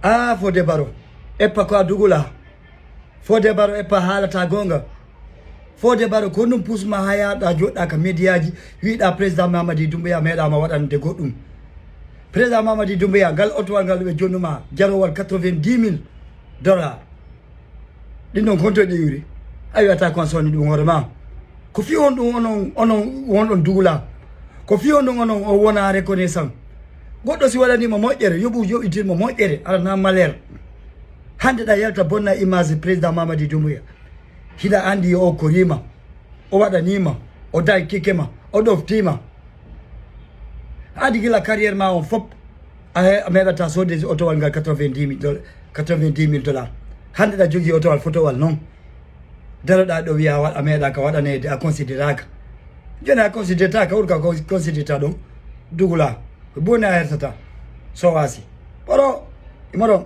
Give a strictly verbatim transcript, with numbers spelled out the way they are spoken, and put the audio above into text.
A fo debaro eppa ko a dugula. Fo debaro eppa haalata gonga. Fo debaro ko ɗum pusma ha yaɗa joɗɗa ka médiaji wiɗa président Mamadi Doumbouya meɗama waɗande goɗɗum. Président Mamadi Doumbouya ngal otowal ngal ɓe jonnuma jarowal quatre-vingt-dix mille dollars. Ɗin ɗon konto ɗi iwri. A wi'ata kon soni ɗum hoore ma. Ko fi on ɗum onon onon wonɗon dugula. Ko fi on ɗum onon o wona reconnaissant. Goɗɗo si waɗanima moƴƴere yoɓu yoɓitirmo moƴƴere alana malere. Hande ɗa yalta bonna image président Mamadi Doumbouya. Hiɗa andi yo o korima, o waɗanima, o dankikema, o ɗoftima. Adi gila carrière ma on fop a he- a meɗata sodde otowal ngal quatre-vingt-dix mille dollars. Hande ɗa jogi otowal fotowal non. Daroɗa ɗo wiya a meɗaka waɗanede a consideraka. Joni a considertaka wurka considerta ɗon dugula. Ko boni a hertata. So wasi ɓoro imoɗon.